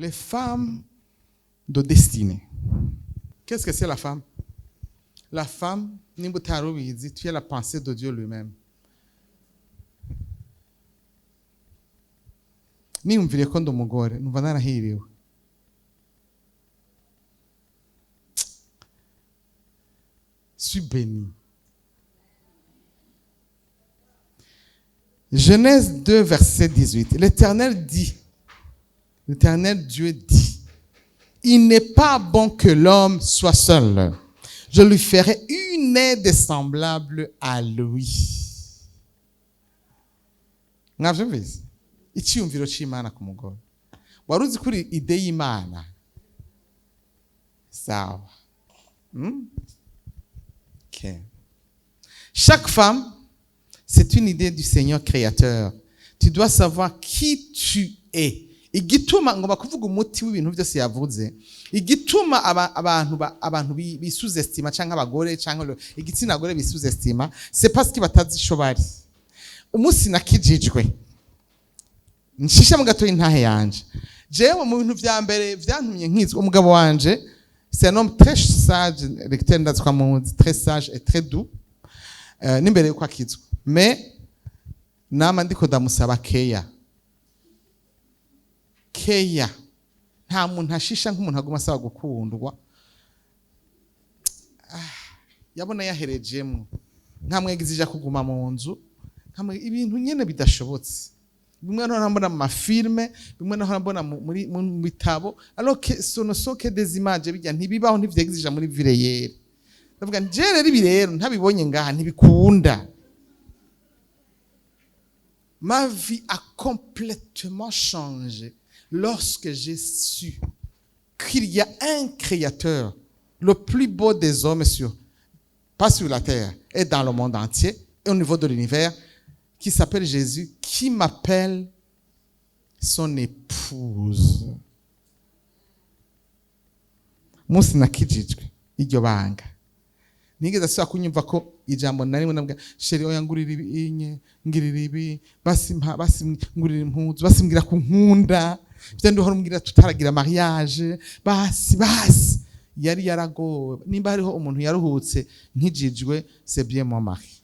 Les femmes de destinée. Qu'est-ce que c'est, la femme? La femme, nimba utari ubizi, tu es la pensée de Dieu lui-même. Niyumviriye ko ndi umugore, numva narahiriwe. Suis béni. Genèse 2, verset 18. L'Éternel dit, l'Éternel Dieu dit: «Il n'est pas bon que l'homme soit seul. Je lui ferai une aide semblable à lui.» Mwavyumvise? Icyiyumviro c'Imana ku mugore. Wari uzi kuri idée y'Imana? Sawa. Okay. Chaque femme, c'est une idée du Seigneur créateur. Tu dois savoir qui tu es. Igituma ngomba kuvuga umuti w'ibintu byose yavuze, igituma abantu bisous-estima canke abagore canke igitsina gore bisous-estima, c'est parce que batazi ico bari. Umunsi nakijijwe, nshishe mu gatoyi intahe yanje, jewe mu bintu vya mbere vyantumye nkizwa, umugabo wanje, c'est un homme très sage, lecteur ndazi ko amuzi, très sage et très doux, n'imbere yuko akizwa, mais nama ndiko ndamusaba keya keya. Nta muntu ashisha nk'umuntu aguma asaba gukundwa. Ah, yabona yaherejemwo nkamwegeza ija kuguma mu nzu, ibintu nyene bidashobotse, bimwe nahora mbona mu ma films, bimwe nahora mbona mu bitabo, alors que ce ne sont que des images. Bijya ntibibaho, ntivyexija muri vie réelle. Ndavuga nti: «Je rero ibi rero ntabibonye ngaha, ntibikunda.» Ma vie a complètement changé lorsque j'ai su qu'il y a un créateur, le plus beau des hommes sur, pas sur la terre, et dans le monde entier, et au niveau de l'univers, qui s'appelle Jésus, qui m'appelle son épouse. Munsi nakijijwe, iryo banga nigeze asubira kunyumva ko ijambo na rimwe nabwa: «Chéri, oya, ngurira ibi inye, ngirira ibi basi, mpa basi, ngurira impuzu basi, mbwira ku nkunda byo ndihora umbwira tutaragira mariage basi.» Basi yari yaragowe. Nimba hariho umuntu yaruhutse nkijijwe, c'est bien mon mari.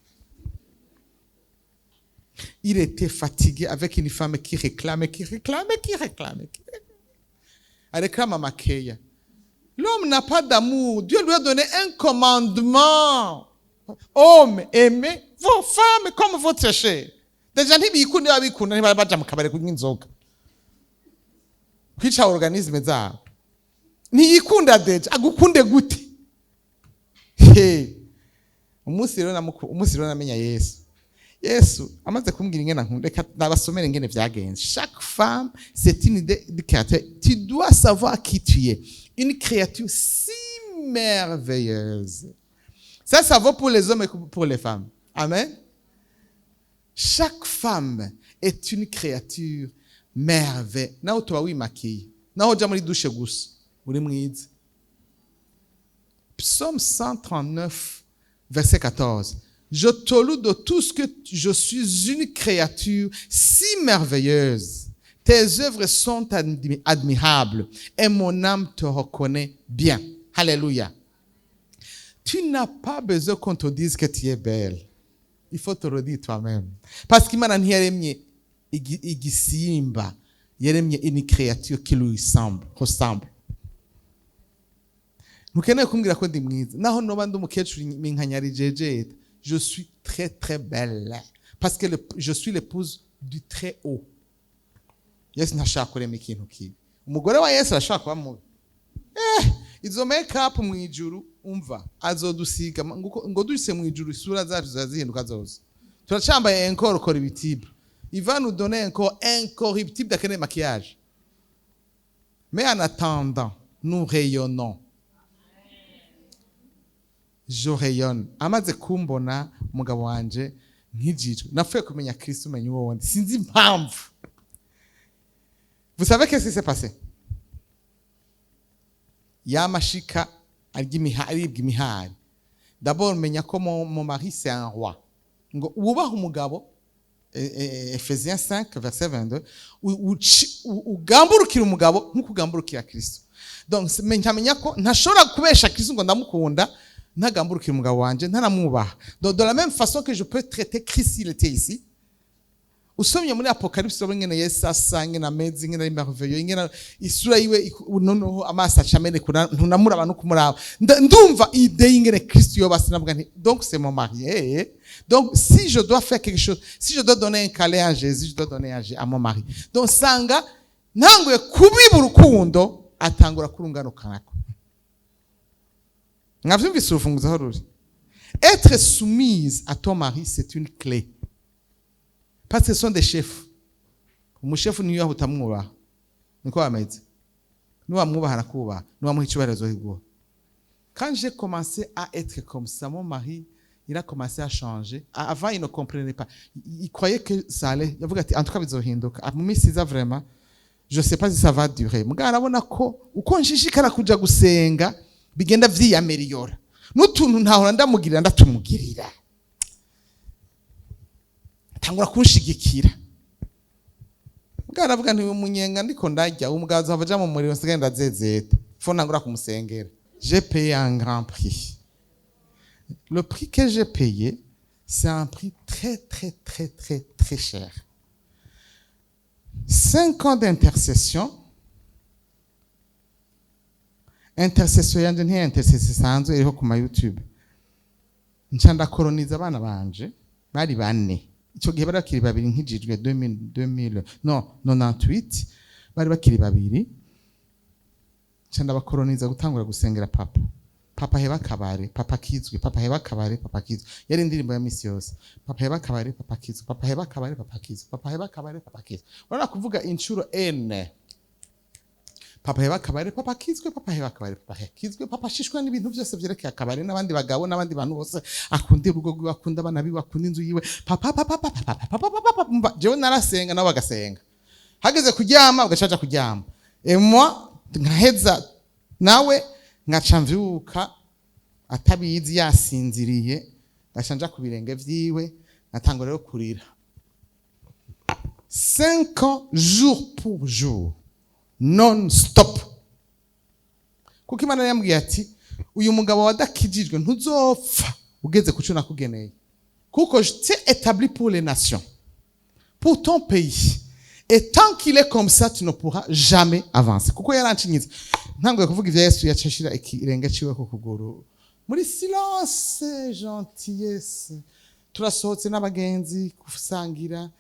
Il était fatigué avec une femme qui réclame, qui réclame, qui réclame, qui réclame. Elle réclame amakeya. L'homme n'a pas d'amour. Dieu lui a donné un commandement: «Homme, aimez vos femmes comme votre chair.» Déjà ntibikunda. Babikunda ntibara baja mu kabari kunywa inzoga, kwica organisme zabo. Ntiyikunda déjà, agukunde gute? He, umunsi rero namenya Yesu, Yesu amaze kumbwira ingene ankunda, reka nabasomere ingene vyagenze. Chaque femme, c'est une idée de créateur. Tu dois savoir qui tu es, une créature si merveilleuse. Ça, ça vaut pour les hommes et pour les femmes. Amen. Chaque femme est une créature merveilleuse. Nawe tuba wimakiye, naho uja muri douche gusa, uri mwiza. Psaume 139, verset 14: «Je te loue de tout ce que je suis une créature si merveilleuse. Tes œuvres sont admirables et mon âme te reconnaît bien.» Alléluia. Tu n'as pas besoin qu'on te dise que tu es belle. Il faut te le dire toi-même. Parce qu'Imana ntiyaremye igisimba, yaremye une créature qui lui semble, ressemble. Ntukeneye kumbwira ko ndi mwiza. Naho noba ndi umukecuru minkanyari jejeta, je suis très très belle. Parce que je suis l'épouse du très haut. Yesu ntashaka kurema ikintu kibi. Umugore wa Yesu arashaka kuba mubi. Izo make up mu ijuru, umva, azodusiga ngo dushitse mu ijuru isura zacu zihinduka zose. Turacambaye un corps corruptible. Il va nous donner un corps incorruptible d'akeneye maquillage. Mais en attendant, nous rayonnons. Je rayonne. Amaze kumbona umugabo wanje nkijijwe, napfuye kumenya Kristo, umenya uwo wundi, sinzi impamvu. Vous savez qu'est-ce qui s'est passé? Yamashika arya aribwa imihari. D'abord menya ko mon mari, c'est un roi. Ngo wubahe umugabo. Ephésiens 5 verset 22, ugamburukira umugabo nk'uko ugamburukira Kristo. Donc nkamenya ko ntashobora kubesha Kristo ngo ndamukunda ntagamburukira umugabo wanje, ntanamwubaha. Donc de la même façon que je peux traiter Christ s'il était ici, usomye muri Apocalypse ubona ingene Yesu asa, ingene ameze, ingene ari merveilleux, ingene isura yiwe noneho amaso aca ameneka, ntunamuraba no kumuraba. Ndumva idée y'ingene Kristo yoba asa, navuga nti: "Donc c'est mon mari." Donc si je dois faire quelque chose, si je dois donner un câlin à Jésus, je dois donner à mon mari. Donc sanga ntanguye kubiba urukundo, atangura kurunganukanako. Mwavyumvise urufunguzo aho ruri? Être soumise à ton mari, c'est une clé, parce que ce sont des chefs. Umushefu niyo utamwubaha niko bameze, niwamwubaha arakubaha, niwamuha icyubahiro azohiguha. Quand j'ai commencé à être comme ça, mon mari, il a commencé à changer. Avant, il ne comprenait pas, il croyait que ça allait. Yavuga ati: "En tout cas, bizohinduka mu minsi iza, vraiment je sais pas si ça va durer." Mugabo arabona ko uko nshishikara kuja gusenga bigenda vyiyameliyora, n'utuntu ntahora ndamugirira ndatumugirira, tangura kunshigikira. Mugabo aravuga nti: "Uyu munyenga ndiko ndarya, umugabo azava aja mu muriro, nsigaye ndazezeta, faut ntangura kumusengera." J'ai payé un grand prix. Le prix que j'ai payé, c'est un prix très très très très très cher. 5 ans d'intercession. Intercession yanje ntiya intercession isanzwe iriho ku ma YouTube. Nca ndakoroniza abana banje, bari bane icyo gihe, bari bakiri babiri nkijijwe 2000, 2000 no 98, bari bakiri babiri. Nca ndabakoroniza gutangura gusengera papa: "Papa heba akabare, papa kizwe, papa heba akabare, papa kizwe." Yari indirimbo ya misi yose: "Papa heba akabare, papa kizwe, papa heba akabare, papa kizwe, papa heba akabare, papa kizwe." Urabona kuvuga inshuro ene: "Papa heba akabare, papa kizwe, papa heba akabare, papa kizwe, papa ashishwe n'ibintu byose vyerekeye akabare n'abandi bagabo n'abandi bantu bose, akunda urugo rwiwe, akunda abana biwe, akunda inzu yiwe, papa, papa, papa, papa, papa, papa, papa." Umva, jewe narasenga, nabo bagasenga. Hageze kuryama ugaca baja kuryama, et moi nkaheza nawe, nkaca mvyuka atabizi, yasinziriye, ngaca nja ku birenge vyiwe, ngatangura rero kurira. 5 ans, jour pour jour, non stop, kuko Imana yambwiye ati: "Uyu mugabo wadakijijwe ntuzopfa ugeze ku cyo nakugeneye, kuko je t'ai établi pour les nations, pour ton pays, et tant qu'il est comme ça, tu ne pourras jamais avancer." Kuko yaranshinyize, ntanguye kuvuga ivya Yesu, yaca ashira ikirenge ciwe ku kuguru muri silence, gentillesse. Turasohotse n'abagenzi gusangira,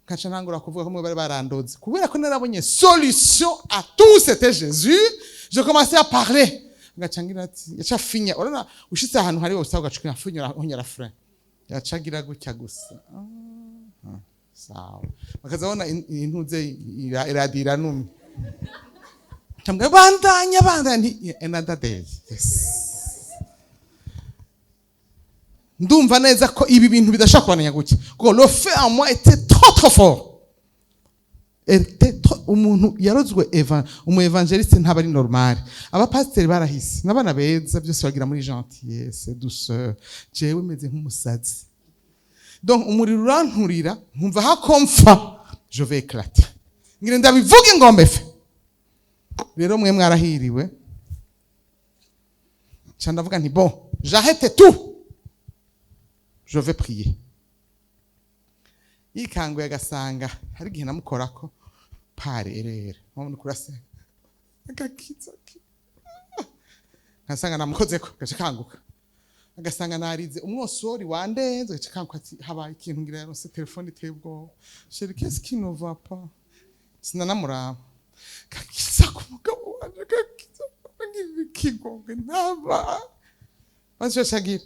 nkaca ntangura kuvuga ko mwe bari barandoze, kubera ko narabonye solution à tout, c'était Jésus. Je commençais à parler, ngaca ngira ati, yaca afinya. Urabona ushitse ahantu hari wose ugaca afinya, unyara frein, yaca agira gutya gusa. Ah, sawa, bakazabona intuze iradiyo iranumye. Cyangwa bandanya bandanya nti another day, yes. Ndumva neza ko ibi bintu bidashobora kubandanya gutya, kuko le feu en moi était trop trop fort, était trop. Umuntu yarozwe umu évangéliste ntaba ari normal. Abapasiteri barahise n'abana beza, byose bagira muri gentillesse, douceur. Jewe meze nk'umusazi. Donc umuriro uranturira, nkumva hako mpfa, je vais éclater, ngira ndabivuge ngombe fe. Rero mwe mwarahiriwe. Nca ndavuga nti: "Bon, j'arrête tout, je vais prier." Yikanguye agasanga hari igihe namukorako pare erere nko kurasenga agakiza, nkasanga namukozeko, gaca kanguka, agasanga narize umwosori wandenze, gaca kanguka ati: "Habaye ikintu?" Ngira yaronse telefone iteye ubwoba: "Chéri, qu'est-ce qui ne va pas?" Sinanamuraba. Gakiza ku mugabo wanje, gakiza ikigongwe ntaba bazoshagira.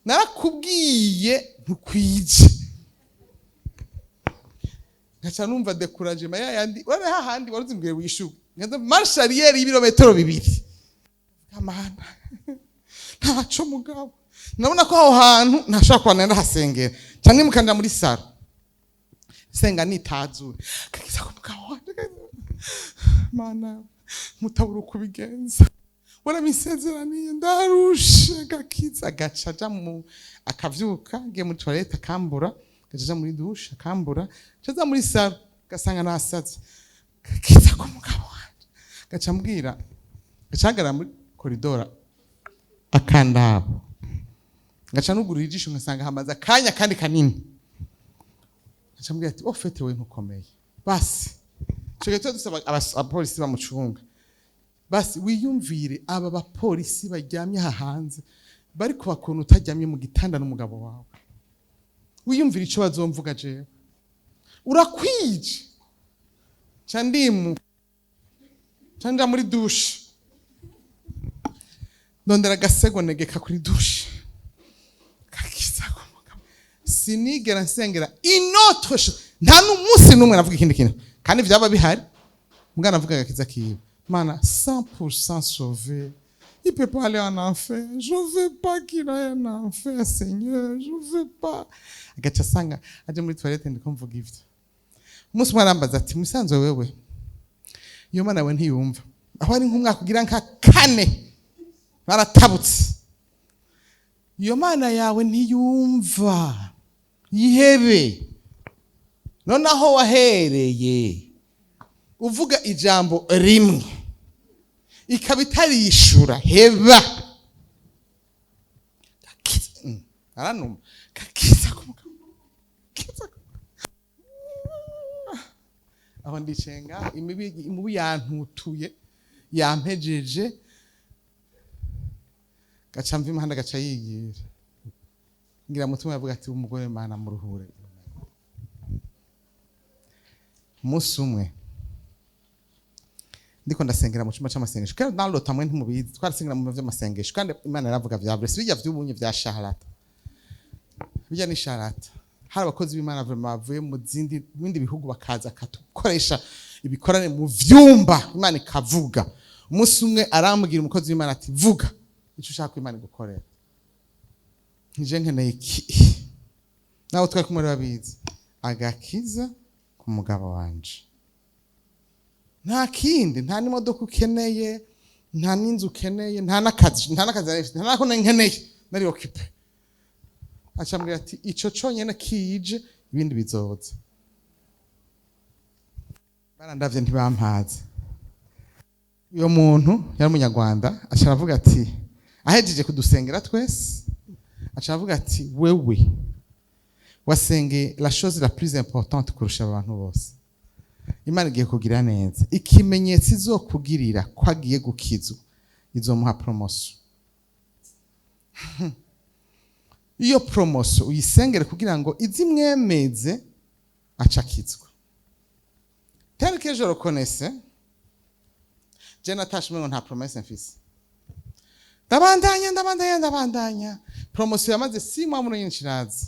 Narakubwiye ntukwije. Nkaca numva découragement ya yandi wari hahandi wari uzimbwiye wishuka, nkaza marche arrière y'ibirometero 2. Amana ntaco, mugabo ndabona ko aho hantu ntashobora kuba ndahasengera, cyangwa mukandira muri salon senga nitazure kagiza ku mugabo wanje. Mana, mutabura uko ubigenza. Warabisezeraniye, ndarushe, gakiza. Agaca aja mu, akavyuka agiye muri toilette akambura, agaca aja muri douche akambura, agaca aza muri salon gasanga nasaze. Gakiza k'umugabo wanje. Gaca ambwira, gaca ahagarara muri koridora akandaba, ngaca nugurura ijisho ngasanga hamaze akanya kandi kanini. Gaca ambwira ati: "Au fait, we ntukomeye." Basi ico gihe tuba dusaba abapolisi bamucunga. Basi wiyumvire aba bapolisi baryamye aha hanze bari kubakunda, utaryamye mu gitanda n'umugabo wawe, wiyumvire ico bazomvuga. Jewe urakwije. Ca ndimu, ca nja muri douche, ndondera agasego negeka kuri douche. Kakiza k'umugabo. Sinigera nsengera une autre chose, nta n'umunsi n'umwe navuga ikindi kintu. Kandi vyaba bihari mbwa navuga agakiza kiwe. Mana, 100% sauvé, il peut pas aller en enfer. Je veux pas qu'il aille en enfer, Seigneur, je veux pas. Agaca asanga aje muri toilette ndiko mvuga ivyo. Umunsi umwe arambaza ati: "Musanzwe wewe iyo mana we ntiyumva?" Aho ari nk'umwaka ugira nka kane baratabutse. "Iyo mana yawe ntiyumva, yihebe. Noneho wahereye uvuga ijambo rimwe ikaba itarishura, heba." Gakiza. Aranuma. Gakiza k'umugabo, gakiza k'umugabo. Aho ndicenga imibi, imibu yantutuye, yampejeje. Gaca mva imihanda, gaca yigira ngira mutima yavuga ati: "Umugore, Mana, muruhure." Umunsi umwe ndiko ndasengera mu cyumba c'amasengesho, kandi nalota, mwe ntimubizi, twarasengera mu vy'amasengesho kandi Imana yaravuga vya vrai, si bijya vy'ubunye vya shaharata, bijya ni shaharata. Hari abakozi b'Imana vraiment bavuye mu zindi bindi bihugu bakaza akatukoresha ibikorane mu vyumba, Imana ikavuga. Umunsi umwe arambwira, umukozi w'Imana, ati: "Vuga icyo ushaka ko Imana igukorera." Nije nkeneye iki? Nawe twari kumwe babizi, agakiza ku mugabo wanje, nta kindi. Nta n'imodoka ukeneye, nta n'inzu ukeneye, nta n'akazi, nta n'akazi nari mfite, nta n'ako nari nkeneye, nari occupé. Acambwira ati: "Ico conyene kije, ibindi bizoza." Barandavye ntibampaze. Uyo muntu yari umunyarwanda. Aca aravuga ati, ahejeje kudusengera twese, aca aravuga ati: "Wewe wasengeye la chose la plus importante kurusha abantu bose. Imana igiye kugira neza. Ikimenyetso izokugirira ko agiye gukizwa, izomuha promotion. Iyo promotion uyisengere kugira ngo izimwemeze aca akizwa." Tel que je le connaissais, je natashe umengo nta promesse mfise. Ndabandanya, ndabandanya, ndabandanya. Promotion yamaze 6 mois muri nyinshi iraza.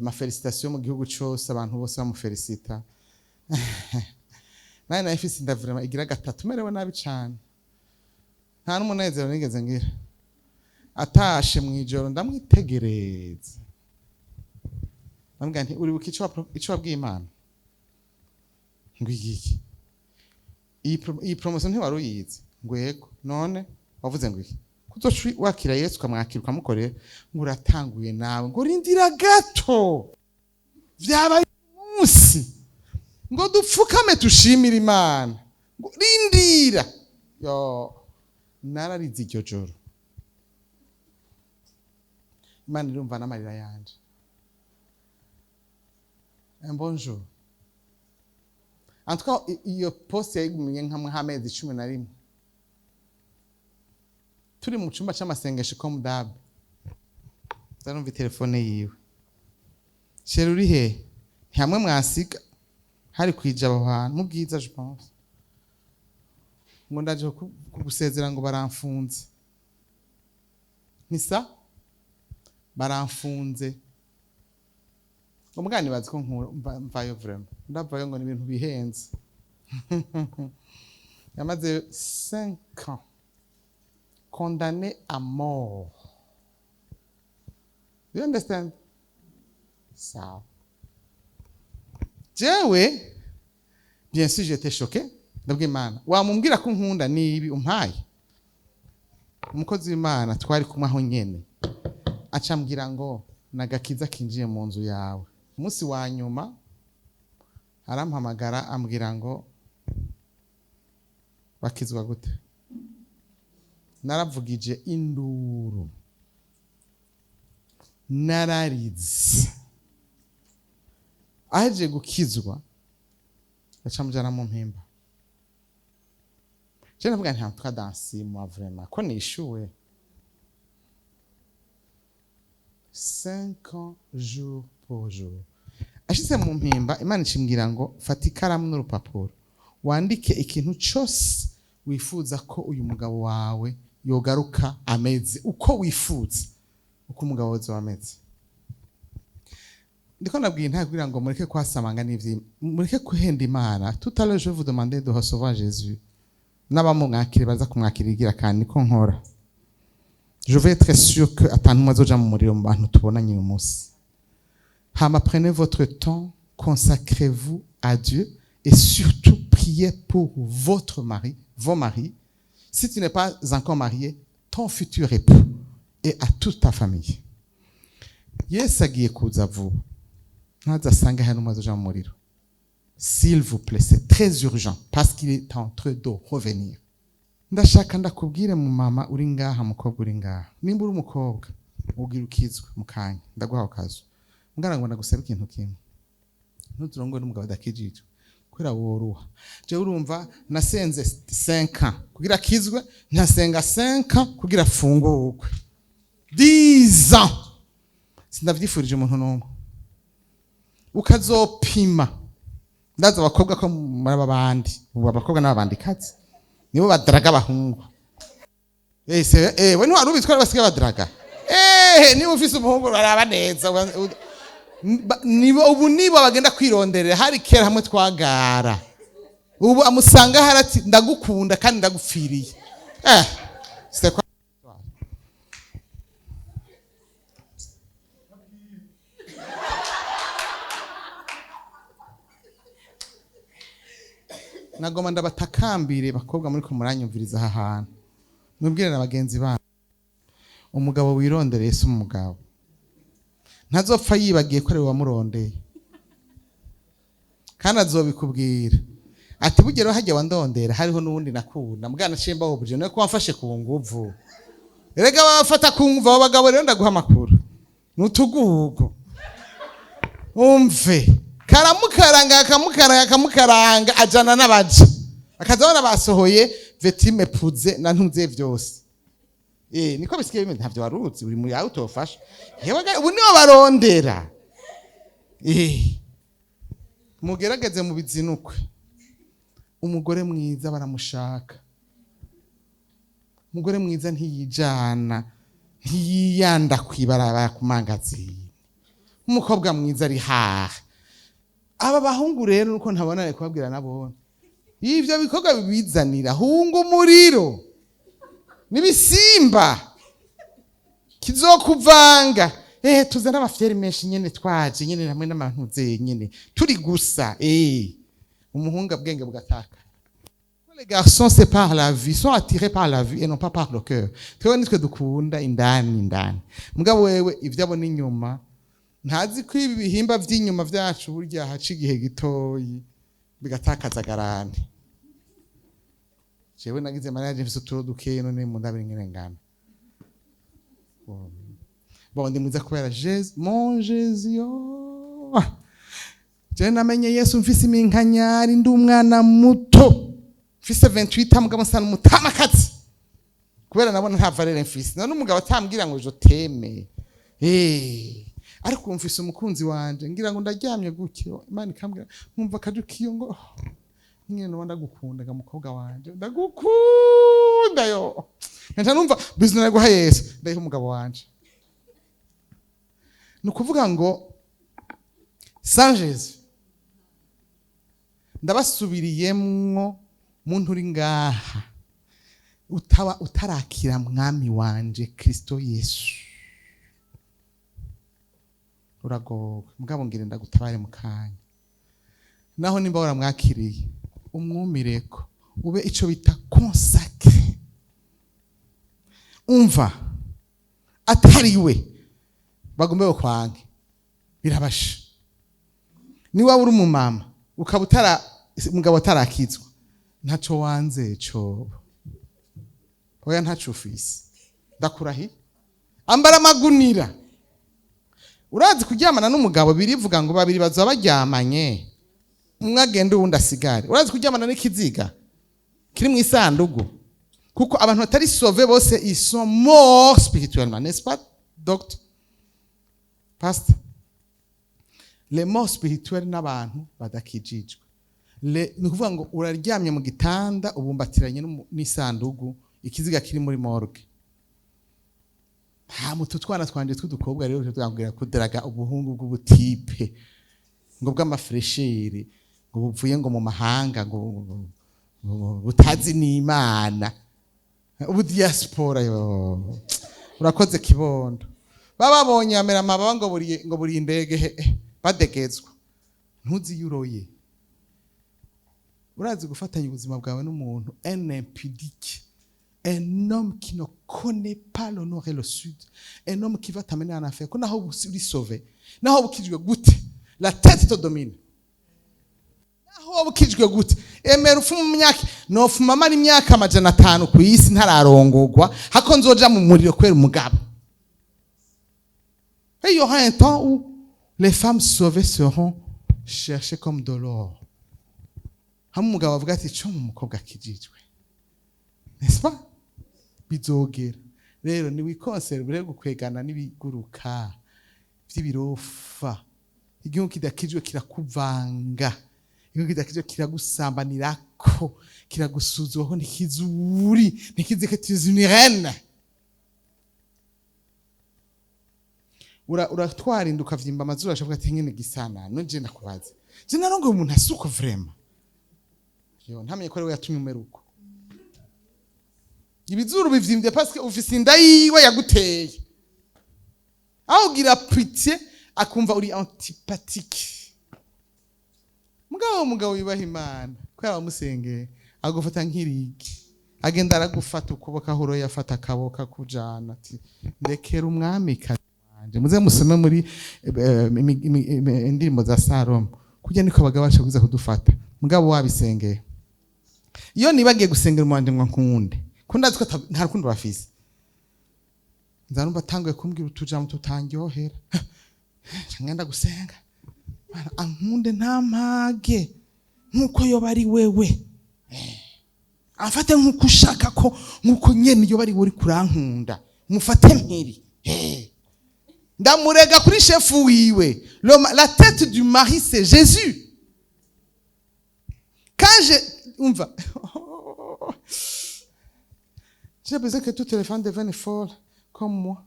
Ma félicitation mu gihugu cose, abantu bose bamufelicita. Nawe nayo ifise inda vraiment igira gatatu, merewe nabi cane, nta n'umunezero nigeze ngira. Atashe mw'ijoro ndamwitegereza, ndamubwira nti: "Uribuka ico wabwiye Imana?" Ngo: "Igiki?" Iyi promotion ntiwari uyizi?" Ngo: "Yego." "None wavuze ngo iki? Kuzoca wakira Yesu, ukamwakira, ukamukorera." Ngo: "Uratanguye nawe." Ngo: "Rindira gato, vyabaye umunsi." Ngo: "Dupfukame tushimire Imana." Ngo: "Rindira." Yo, nararize iryo joro. Imana irumva n'amarira yanje. Un bonjour. En tout cas, iyo poste yayigumiye nk'amezi 11. Turi mu cyumba c'amasengesho comme d'hab, ndarumva telefone yiwe: "Chéri, uri he?" Ntihamwe mwasiga hari kwijaba aho hantu mu Bwiza, je pense. Ngo: "Ndaje kugusezera." Ngo: "Baramfunze." Ntisa baramfunze. Ngo mugani bazi ko mvayo vraiment, ndavayo. Ngo ni ibintu bihenze. Yamaze 5 ans condamné à mort. Do you understand? Sawa. Jewe, bien sûr, j'étais choqué. Ndabwira Imana, wamubwira ko nkunda nibi umpaye. Umukozi w'Imana twari kumwe aho nyene acambwira ngo nagakiza kinjiye mu nzu yawe. Umunsi wa nyuma arampamagara, ambwira ngo bakizwa gute. Naravugije induru, nararize. Ahejeje gukizwa, yacamujana mu Mpimba. Je ndavuga nti: "En tout cas, dans 6 mois, vraiment ko nishuwe." 5 ans jour pour jour, ashitse mu Mpimba, Imana ishimbwira ngo fata ikaramu n'urupapuro, wandike ikintu cyose wifuza ko uyu mugabo wawe yogaruka ameze uko wifuza uko umugabo wawe ameze. Ndiko nabwiye nta kugira ngo mureke kwasamanga n'ivyi, mureke kuhenda Imana. Tout à l'heure, je vais vous demander de recevoir Jésus. N'abamumwakire baza kumwakira igira, kandi niko nkora. Je vais être sûr que atantumwe azoja mu muriro mu bantu tubonanye uyu munsi. Hama, prenez votre temps, consacrez-vous à Dieu et surtout priez pour votre mari, vos maris. Si tu n'es pas encore marié, ton futur époux et à toute ta famille. Yesu agiye kuza vuba, ntazasange hari n'umwe azoja mu muriro. S'il vous plaît, c'est très urgent parce qu'il est en train de revenir. Ndashaka ndakubwire, mu mama uri ngaha, mukobwa uri ngaha, nimba uri umukobwa ubwira ukizwe mu kanya, ndaguha akazu mbwana ngo ndagusaba ikintu kimwe: ntuturongore n'umugabo adakijijwe, kubera woruha. Jewe urumva, nasenze 5 ans kugira akizwe, nkasenga 5 ans kugira afungurwe, 10 ans. Sindavyifurije umuntu n'umwe. Ukazopima, ndazi abakobwa ko muri aba bandi, ubu abakobwa n'ababandikazi nibo badaraga abahungu. Se we ntiwari ubizi ko ari basigaye badaraga? Niba ufise umuhungu, baraba neza. Nibo ubu, nibo bagenda kwironderera. Hari kera hamwe twagara, ubu amusanga hari ati: "Ndagukunda kandi ndagupfiriye." C'est quoi? Nagoma ndabatakambire, bakobwa muri ko muranyumviriza aha hantu, mubwire na bagenzi banyu: umugabo wirondereye si umugabo, ntazopfa yibagiye ko ari we wamurondeye, kandi azobikubwira ati: "Bugero hajya wandondera, hariho n'uwundi nakunda mbwana shimba wobuje niwe ko wamfashe ku nguvu." Erega babafata ku nguvu abo bagabo. Rero ndaguha amakuru, nutugugu umve, karamukaranga, kamukaranga, kamukaranga, ajana n'abaja, akaza abona basohoye vetime puze na ntuze vyose. Niko bisigaye bimeze. Ntavyo waruzi, uri muri yawe utofasha. Yewe ga, ubu nibo barondera. Mugerageze mu bizinukwe. Umugore mwiza baramushaka. Umugore mwiza ntiyijana, ntiyiyanda kwibarabara ku mangazini. Umukobwa mwiza ari haha. Aba bahungu rero, nuko ntabona kubabwira, nabone ivyo bikorwa bibizanira hunga umuriro n'ibisimba kizokuvanga. Tuzana amafyeri menshi nyene, twaje nyene hamwe n'abantu nyene turi gusa. Umuhungu abwenge bugataka. Les garçons, c'est par la vue, sont attirés par la vue et non pas par le cœur. Twebwe nitwe dukunda indani indani, mugabo wewe ivyo abona inyuma ntazi ko ibi bihimba vy'inyuma vyacu burya haca igihe gitoyi bigatakaza garantie. Jewe nagize mariage mfise uturo dukeyi, none mu ndabiri ngene ngana. Bon, ndi mwiza kubera Jésus, mon Jésus. Oh. Jewe namenye Yesu mfise iminkanyari, ndi umwana muto, mfise 28 ans, mugabo nsa n'umutamakazi kubera nabona nta valeur mfise. None umugabo atambwira ngo je t'aime. Ariko ubu mfise umukunzi wanje, ngira ngo ndaryamye gutyo, Imana ikambwira, nkumva akaju kiyo ngo: "Oh, nyine noba ndagukunda ga mukobwa wanje, ndagukunda." Yo nkaca numva business guha Yesu, ndayiha umugabo wanje. Ni ukuvuga ngo sans Jésus, ndabasubiriyemwo, muntu uri ngaha utaba utarakira mwami wanje Kristo Yesu, uragowe. Mugabo ngire ndagutabare mu kanya. Naho nimba waramwakiriye, umwumireko. Ube ico bita consacré. Umva, atari we bagombe bakwange, birabasha. Niba uri umumama ukaba utara umugabo atarakizwa, ntaco wanze cobo. Oya, ntaco ufise, ndakurahiye. Ambara amagunira. Urazi kuryamana n'umugabo, birivuga ngo babiri bazoba baryamanye, umwe agenda uwundi asigare. Urazi kuryamana n'ikiziga kiri mu isandugu? Kuko abantu batari sauvés bose, ils sont morts spirituellement, n'est-ce pas, docteur, pastor? Les morts spirituels n'abantu badakijijwe. Ni ukuvuga ngo uraryamye mu gitanda, ubumbatiranye n'isandugu, ikiziga kiri muri morgue. Nta mutu twana twanje tw'udukobwa rero twambwira kudaraga ubuhungu bw'ubutipe ngo bw'amafraîcheur, ngo buvuye ngo mu mahanga, ngo butazi n'Imana, ubu diaspora. Yo, urakoze kibondo. Bababonye amera amababa ngo buriye indege he, badegezwa. Ntuzi iyo uroye. Urazi gufatanya ubuzima bwawe n'umuntu, un impudique, un homme qui ne connaît pas le nord et le sud, un homme qui va t'amener en enfer? Ko naho uri sauvé, naho bukijwe gute, la tête te domine. Naho waba ukijwe gute, emera upfu mu myaka nofuma amara imyaka 500 ku isi ntararongogwa, hako nzoja mu muriro kubera umugabo. Et il y aura un temps où les femmes sauvées seront cherchées comme de l'or. Hamwe umugabo avuga ati: "Co mu mukobwa akijijwe", n'est-ce pas? Bizogera rero niwiconserve gukwegana n'ibiguruka vy'ibirofa. Igihugu kidakijwe kirakuvanga, igihugu kidakijwe kiragusambanirako, kiragusuzuma, ntikizi uri, ntikizi ko tu es une reine. Uratwara inda, ukavyimba amazuru, ashavuga ati: "Nyene gisana none je ndakubaza, je narongoye umuntu asuko vraiment." Yo ntamenye ko ari we yatumye umera uko. Ibizuru bivyimbye parce que ufise inda yiwe yaguteye. Aho ugira pitié, akumva uri antipathique. Mugabo umugabo yubaha Imana kubera wamusengeye, agufata nk'irigi, agenda aragufata ukuboko aho uroye, afata akaboko akujana, ati: "Ndekera umwamikazi wanje." Muze musome muri indirimbo za Salomo. Kurya niko abagabo bacu kuza kudufata. Mugabo wabisengeye, iyo nibagiye gusengera umwanje ngo nkunde, ko ndazi ko nta rukundo bafise, nza numva atanguye kumbwira utujambo tutandyohera, ngenda gusenga: "Mana, ankunde ntampage nkuko yoba ari wewe, amfate nkuko ushaka ko, nkuko nyene yoba ari we uri kurankunda, mufate mpiri." Ndamurega kuri shefu wiwe. La tête du mari, c'est Jésus. Quand je umva, j'ai besoin que toutes les femmes deviennent folles comme moi.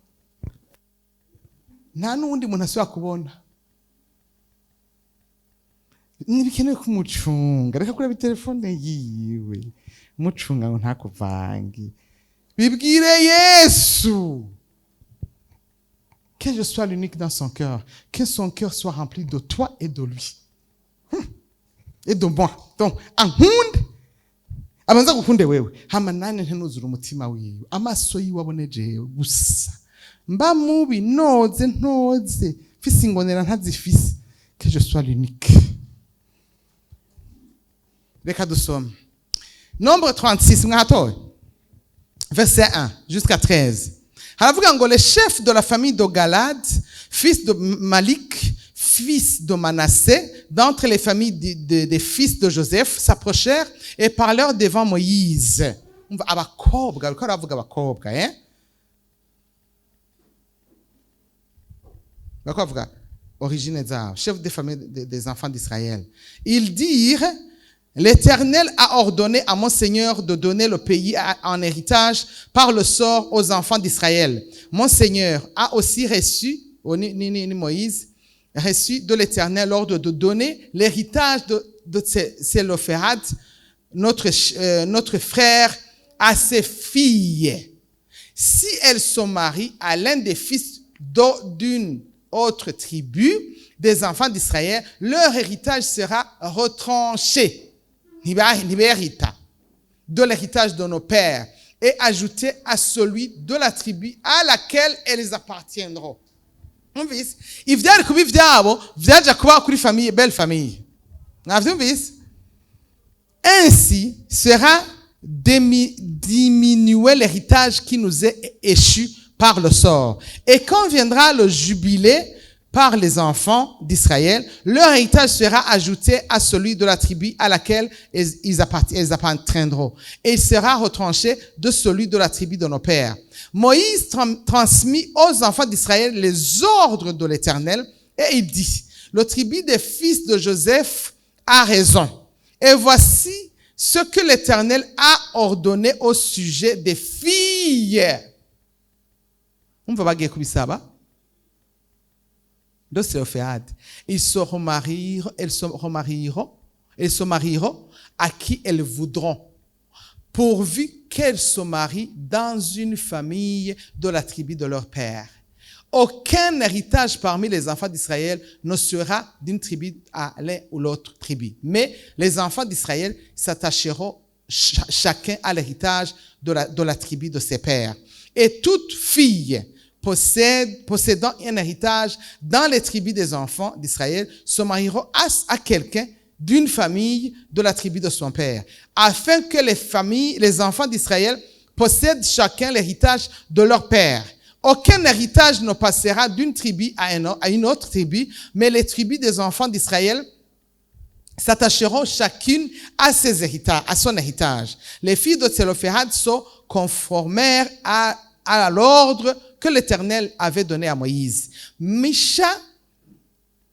Nta n'uwundi muntu asubira kubona. Ntibikenewe kumucunga, reka kureba telefone yiwe, mucunga ngo ntakuvange. Bibwire Yesu: que je sois l'unique dans son cœur, que son cœur soit rempli de toi et de lui, et de moi. Donc ankunde, abanza gukunde wewe, hama nane ntenuzura umutima wiwe, amaso yiwe abone jewe gusa. Mba mubi, noze ntoze, mfise ingonera, ntazifise, que je sois l'unique. Reka dusome Nombre 36. Mwahatoye? Verset 1 jusqu'à 13. Haravuga ngo: les chefs de la famille de Galad, fils de Malik, fils de Manassé, d'entre les familles des fils de Joseph, s'approchèrent et parlèrent devant Moïse. Umva abakobwa, bariko baravuga abakobwa, eh? Bariko bavuga origine zabo, chef des familles des enfants d'Israël. Ils dirent: "L'Éternel a ordonné à mon Seigneur de donner le pays en héritage par le sort aux enfants d'Israël. Mon Seigneur a aussi reçu, oh, ni Moïse, reçu de l'Éternel l'ordre de donner l'héritage de Tselophehad, notre frère, à ses filles. Si elles se marient à l'un des fils d'une autre tribu des enfants d'Israël, leur héritage sera retranché." Ntiberita. de l'héritage de nos pères et ajouté à celui de la tribu à laquelle elles appartiendront. Mwumvise? Ivyari kuba ivyabo vyaja kuba kuri famille, belle famille. Mwavyumvise? Ainsi sera diminué l'héritage qui nous est échu par le sort. Et quand viendra le jubilé par les enfants d'Israël, leur héritage sera ajouté à celui de la tribu à laquelle ils appartiendront. Et il sera retranché de celui de la tribu de nos pères. Moïse transmit aux enfants d'Israël les ordres de l'Éternel et il dit: le tribu des fils de Joseph a raison. Et voici ce que l'Éternel a ordonné au sujet des filles. Umva, bagiye kubisaba de Tselophehad. Ils se remarieront, elles se remarieront, elles se marieront à qui elles voudront, pourvu qu'elles se marient dans une famille de la tribu de leur père. Aucun héritage parmi les enfants d'Israël ne sera d'une tribu à l'un ou l'autre tribu. Mais les enfants d'Israël s'attacheront chacun à l'héritage de la tribu de ses pères. Et toute fille possédant un héritage dans les tribus des enfants d'Israël se mariera à quelqu'un d'une famille de la tribu de son père, afin que les familles, les enfants d'Israël possèdent chacun l'héritage de leur père. Aucun héritage ne passera d'une tribu à une autre tribu, mais les tribus des enfants d'Israël s'attacheront chacune à ses héritages, à son héritage. Les filles de Tselophehad se conformèrent à l'ordre que l'Éternel avait donné à Moïse. Michla,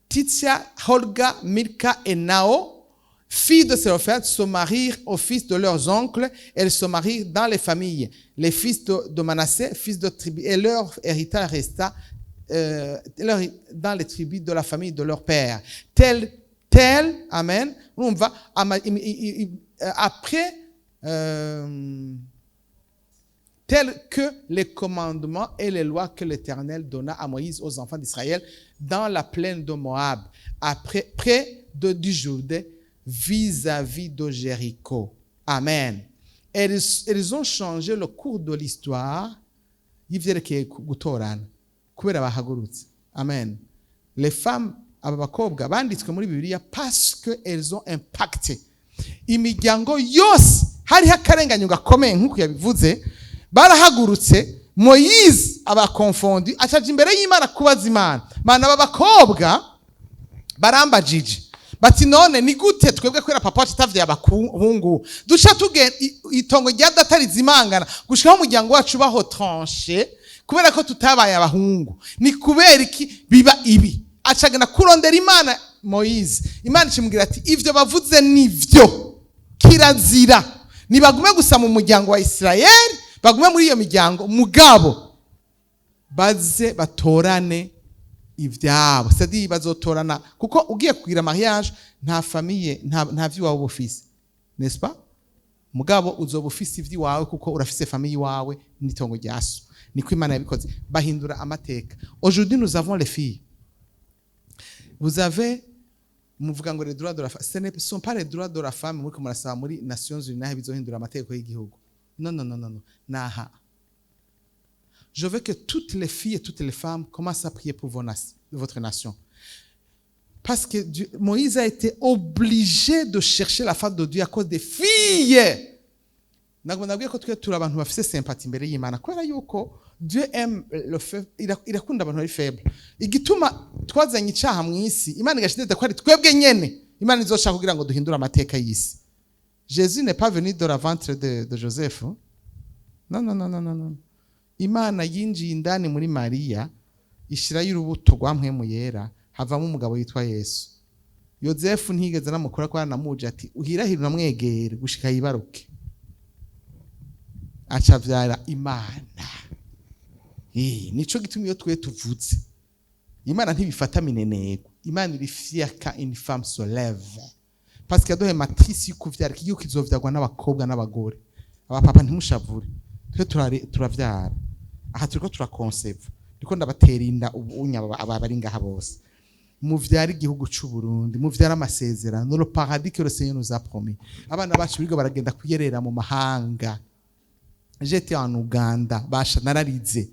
Tirtsa, Hogla, Milka et Noa, filles de Tselophehad, se marient aux fils de leurs oncles. Elles se marient dans les familles. Les fils de Manassé, fils de tribu, et leur héritage resta dans les tribus de la famille de leur père. Tel, tel, amen. Urumva, après, tel que les commandements et les lois que l'Éternel donna à Moïse aux enfants d'Israël dans la plaine de Moab, après, près du Jourdain, vis-à-vis de Jéricho. Amen. Elles ont changé le cours de l'histoire y'ivyerekeye gutorana kubera bahagurutse. Amen. Les femmes, aba bakobwa banditswe muri Bibiliya parce que elles ont impacté imiryango yose. Hariho akarenganyo gakomeye nk'uko yabivuze, barahagurutse. Moyize aba confondu, acaja imbere y'Imana kubaza Imana: Mana, aba bakobwa barambajije bati: none ni gute twebwe, kubera papa wacu atavyaye abahungu, duca tugenda itongo rya data rizimangana gushikaho umuryango wacu ubaho tranché kubera ko tutabaye abahungu? Ni kubera iki biba ibi? Acagana kurondera Imana Moyize. Imana ikimubwira ati: ivyo bavuze nivyo, kirazira, nibagume gusa mu muryango wa Isirayeli, bagume muri iyo miryango, mugabo baze batorane ivyabo, c'est-à-dire bazotorana, kuko ugiye kugira mariage nta famille, nta vy'iwawe uba ufise, n'est-ce pas? Mugabo uzoba ufise ivy'iwawe kuko urafise famille iwawe n'itongo rya so. Niko Imana yabikoze, bahindura amateka. Aujourd'hui, nous avons les filles. Vous avez, muvuga ngo les droits de la femme, ce ne sont pas les droits de la femme muriko murasaba muri Nations Unies naho bizohindura amategeko y'igihugu. Non, non, non, non, non. Naha, je veux que toutes les filles et toutes les femmes commencent à prier pour votre nation. Parce que Moïse a été obligé de chercher la face de Dieu à cause des filles. Ntabwo nabwiye ko twe turi abantu bafise sympathie imbere y'Imana kubera yuko Dieu aime le faible, irakunda abantu bari faible. Igituma twazanye icaha mu isi, Imana igashideta ko ari twebwe nyene Imana izoshaka kugira ngo duhindure amateka y'isi. Jésus n'est pas venu de la ventre de Joseph. Non, non, non, non, non, non. Imana yinjiye indani muri Mariya, ishirayo urubuto rwa Mpwemu Yera, havamo umugabo yitwa Yesu. Yozefu ntiyigeze anamukora ko aranamuje ati: uhirahire unamwegere gushika yibaruke. Aca avyara Imana. Nico gituma iyo twe tuvuze, Imana ntibifata minenegwa. Imana iri fière quand une femme se lève, parce que yaduhaye matrice y'ukuvyara. Iki gihugu kizovyarwa n'abakobwa n'abagore. Abapapa, ntimushavure, twe turavyara. Aha turiko turakonseva, ndiko ndabatera inda ubu unya aba bari ngaha bose. Muvyara igihugu c'u Burundi, muvyara amasezerano, le paradis que le Seigneur nous a promis. Abana bacu birirwa baragenda kuyerera mu mahanga. J'étais en Uganda, basha, nararize.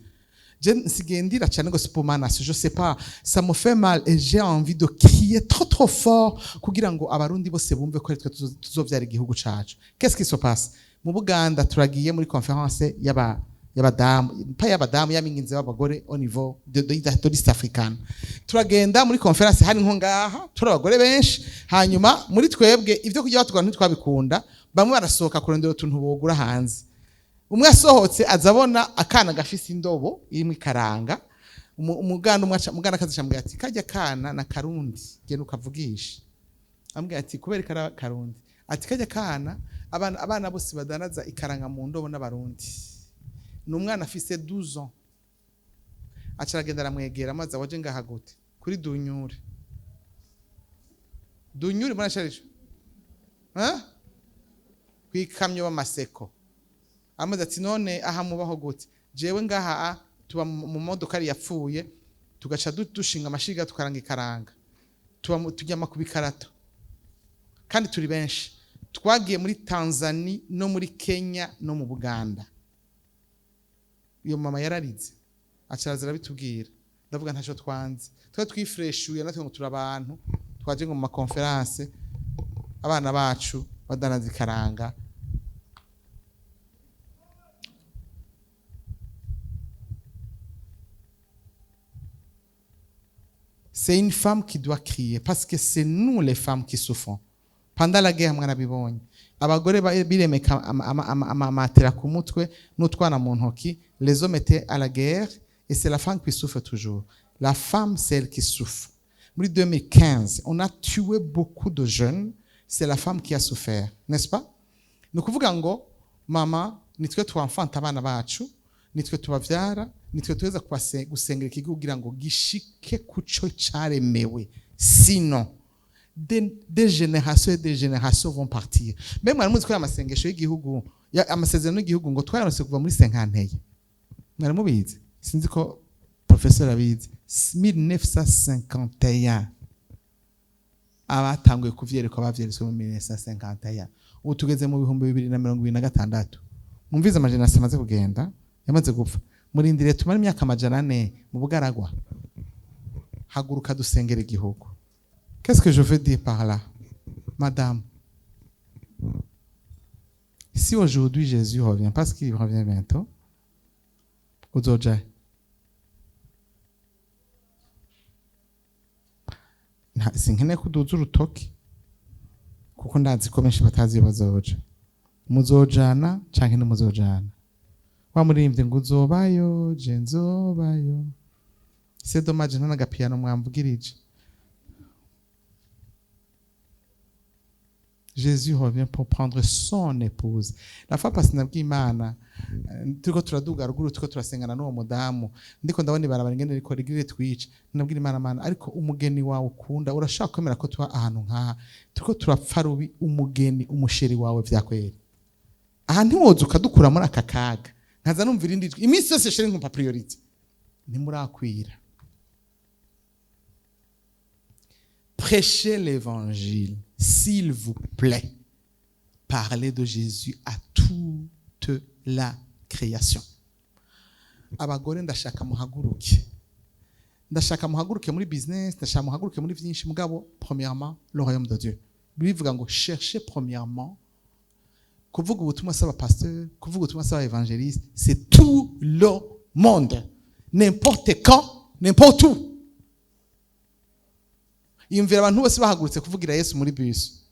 Je nsigaye ndira cyane gose pour ma nation. Je sais pas, ça me fait mal et j'ai envie de crier trop trop fort kugira ngo Abarundi bose bumve ko ari twe tuzovyara igihugu cacu. Qu'est-ce qui se passe mu Buganda? Turagiye muri conférence y'abadamu, pa y'abadamu, y'aminginzi b'abagore au niveau de l'East African. Turagenda muri conférence, hari nko ngaha, turi abagore benshi. Hanyuma muri twebwe ivyo kurya batugana ntitwabikunda. Bamwe barasohoka kurondera utuntu bogura hanze. Umwe asohotse aza abona akana gafise indobo irimo ikaranga. Umuganda umwe umuganda akazi acamubwira ati: "Kajya kana na Karundi, genda ukavugisha." Amubwira ati: "Kubera ikara Karundi?" Ati: "Kajya kana, abana bose badanaza ikaranga mu ndobo n'Abarundi." Ni umwana afise 12 ans. Aca aragenda aramwegera, amaze waje ngaha gute kuri dunyure dunyure murasharije, hein, kwikamyo b'amaseko. Amaze ati: "None aha mubaho gute?" "Jewe ngaha tuba mu modokari yapfuye, tugaca dushinga amashiga, tukaranga ikaranga, tuba turyama ku bikarato kandi turi benshi." Twagiye muri Tanzania no muri Kenya no mu Buganda. Iyo mama yararize, aca araza arabitubwira. Ndavuga ntacyo twanze, twari twifreshuye natwe ngo turi abantu twaje ngo mu ma conférences, abana bacu badanaza ikaranga. C'est une femme qui doit crier parce que c'est nous les femmes qui souffrons. Pendant la guerre, mwarabibonye. Abagore biremeka amatera ku mutwe n'utwana mu ntoki. Les hommes étaient à la guerre et c'est la femme qui souffre toujours. La femme, c'est elle qui souffre. Muri 2015, on a tué beaucoup de jeunes, c'est la femme qui a souffert, n'est-ce pas? Ni ukuvuga ngo mama nitwe twamfanta abana bacu, nitwe tubavyara, nitwe tuweza gusengera ikigo kugira ngo gishike kuco caremewe. Sinon des générations et des générations vont partir. Mbe mwari muzi ko aya masengesho y'igihugu, amasezerano y'igihugu ngo twayaronse kuva muri 51? Mwari mubizi? Sinzi ko professeur abizi. 1951 abatanguye kuvyerekwa, bavyeretswe mu 1951. Ubu tugeze mu 2026. Mwumvize ama générations amaze kugenda, yamaze gupfa. Murindiriye tumara imyaka 400 mu bugaragwa? Haguruka dusengera igihugu. Qu'est-ce que je veux dire par là, madame? Si aujourd'hui Jésus revient, parce qu'il revient bientôt, uzoja sinkeneye ko uduza urutoki kuko ndazi ko benshi batazi iyo bazoja. Muzojana canke ntimuzojana? Wa muririmbyi ngo uzobayo, je nzobayo. C'est dommage, nta n'agapiyano mwamvugirije. Jésus revient pour prendre son épouse. La fois passée nabwiye Imana, turiko turaduga ruguru, turiko turasengana n'uwo mudamu, ndiko ndabona ibarabara ingene riko rigire twice. Nabwira Imana: "Mana, ariko umugeni wawe ukunda urashaka kwemera ko tuba ahantu nk'aha turiko turapfa rubi? Umugeni, umu chéri wawe, vyakwera aha ntiwoza ukadukura muri aka kaga?" Nkaza numva irindi jwi iminsi yose: "Chéri, nkumpa priorité, ntimurakwira." Prêchez l'évangile, s'il vous plaît. Parlez de Jésus à toute la création. Abagore, ndashaka muhaguruke. Ndashaka muhaguruke muri business, ndashaka muhaguruke muri byinshi, mugabo premièrement le royaume de Dieu. Bivuga ngo cherchez premièrement. Kuvuga ubutumwa s'aba pasteur, kuvuga ubutumwa s'aba évangéliste, c'est tout le monde. N'importe quand, n'importe où. Yumvira abantu bose bahagurutse kuvugira Yesu muri bus.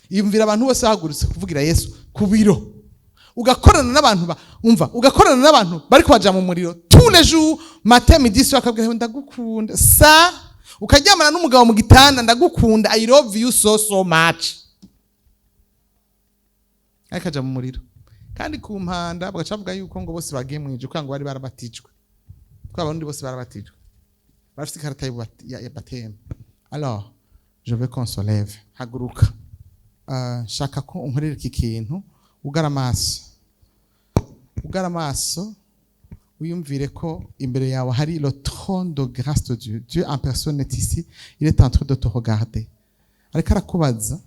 Yumvira abantu bose bahagurutse kuvugira Yesu ku biro. Ugakorana n'abantu umva, ugakorana n'abantu bari kubaja mu muriro tous les jours, matin, midi, soir, akabwira ngo ndagukunda. Sa ukaryamana n'umugabo mu gitanda: "Ndagukunda, I love you so so much." Ariko aja mu muriro. Kandi ku mpanda bagaca bavuga yuko ngo bose bagiye mu ijuru kugira ngo bari barabatijwe. Ko Abarundi bose barabatijwe. Barafite ikarata ya baptême. Alors, je veux qu'on se lève. Haguruka. Shaka ko unkorera iki kintu, ugara amaso. Ugara amaso. Wiyumvire ko imbere yawe hari le trône de grâce de Dieu. Dieu en personne est ici, il est en train de te regarder, ariko arakubaza: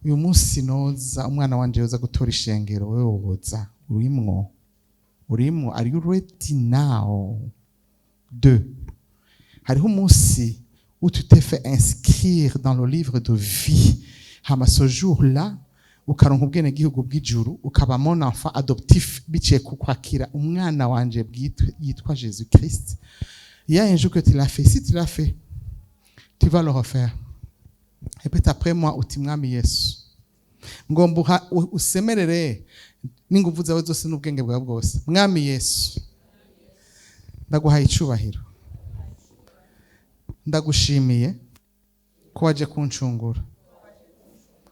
uyu munsi noza umwana wanje yoza gutora ishengero, wewe woza? Urimwo? Urimwo? Are you ready now? Deux, hariho umunsi où tu t'es fait inscrire dans le livre de vie. Hama ce jour-là ukaronka ubwenegihugu bw'ijuru, ukaba mon enfant adoptif biciye ku kwakira umwana wanje bwitwe yitwa Jésus Christ. Il y a un jour que tu l'as fait. Si tu l'as fait, tu vas le refaire. Répète après moi uti: Mwami Yesu, ngomba usemerere n'inguvu zawe zose n'ubwenge bwawe bwose. Mwami Yesu, ndaguhaye icubahiro, ndagushimiye ko waje kuncungura,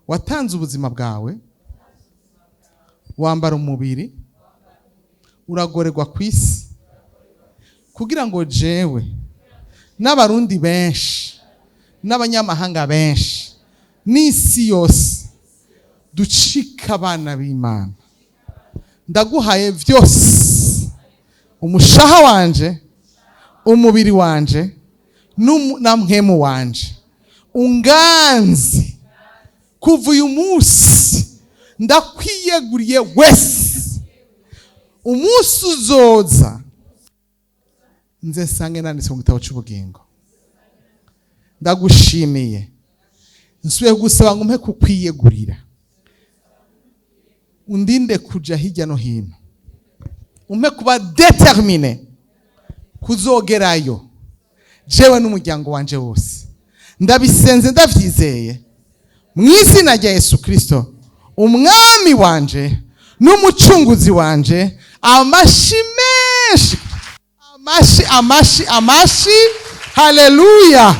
watanze ubuzima bwawe, wambara umubiri, uragorerwa ku isi kugira ngo jewe n'Abarundi benshi n'abanyamahanga benshi n'isi yose ducika abana b'Imana. Ndaguhaye byose, umushaha wanje, umubiri wanje na mpwemu wanje. Unganze kuva uyu munsi, ndakwiyeguriye wese. Umunsi uzoza nze nsange nanditse mu gitabo cy'ubugingo. Ndagushimiye. Nsubiye gusaba ngo umpe kukwiyegurira, undinde kuja hirya no hino, umpe kuba déterminé kuzogerayo jewe n'umuryango wanje wose. Ndabisenze ndavyizeye mu izina rya Yesu Kristo, umwami wanje n'umucunguzi wanje. Amashi menshi, amashi, amashi, amashi! Haleluya,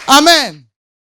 amen.